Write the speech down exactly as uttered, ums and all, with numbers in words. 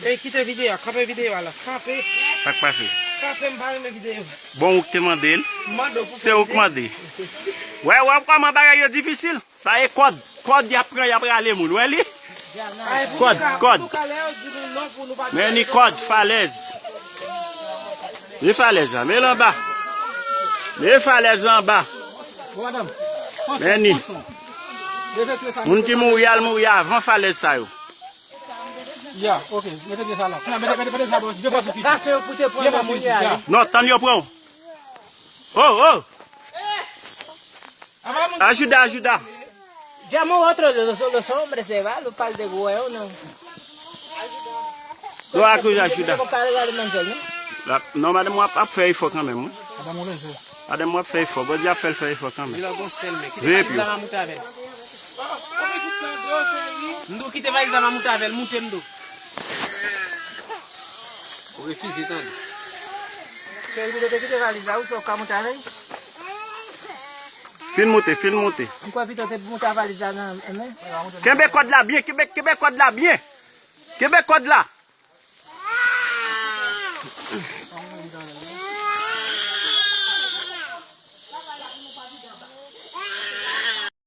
Ey, kite videyo a, kanpe videyo a la, kanpe. Sa k pase? Kanpe, m pa renmen videyo. Bon, ou k te mande l. Se ou k mande. Wè, wè kòman bagay yo difisil. Sa e kòd. Kòd y ap pran, y ap rale moun. Wè li? Kòd, kòd. Men ni kòd, falèz. Li falèz la, men l anba. Men falèz la anba. Men ni. Moun ki mouri al mouri avan falèz sa yo. Ya, ok. Mete pye sa la. Mete, mete, mete pye sa bò. Byen fò sou fisi. Kase yo pou te pran nan moun yo ale. Non, tann yo pran w. Oh, oh. Ajuda, ajuda. Llamo a otro de los, los hombres, se va, lo par de huevo, no. Lo acusa, ajuda. Non, madanm w ap fè efò kanmenm, wi. Madanm w ap fè efò. Bondye ap fè l fè efò kanmenm. Veye pye w. M di w kite valiz la, m a moute avè l, moute m do. Ou refize tande. Cheri, ou te kite valiz la, ou se ou ka moute avè l? Fin moute, fin moute. M kwè pito te moute a valiz la nan men. Kenbe kòd la byen, kenbe, kenbe kòd la byen. Kenbe kòd la.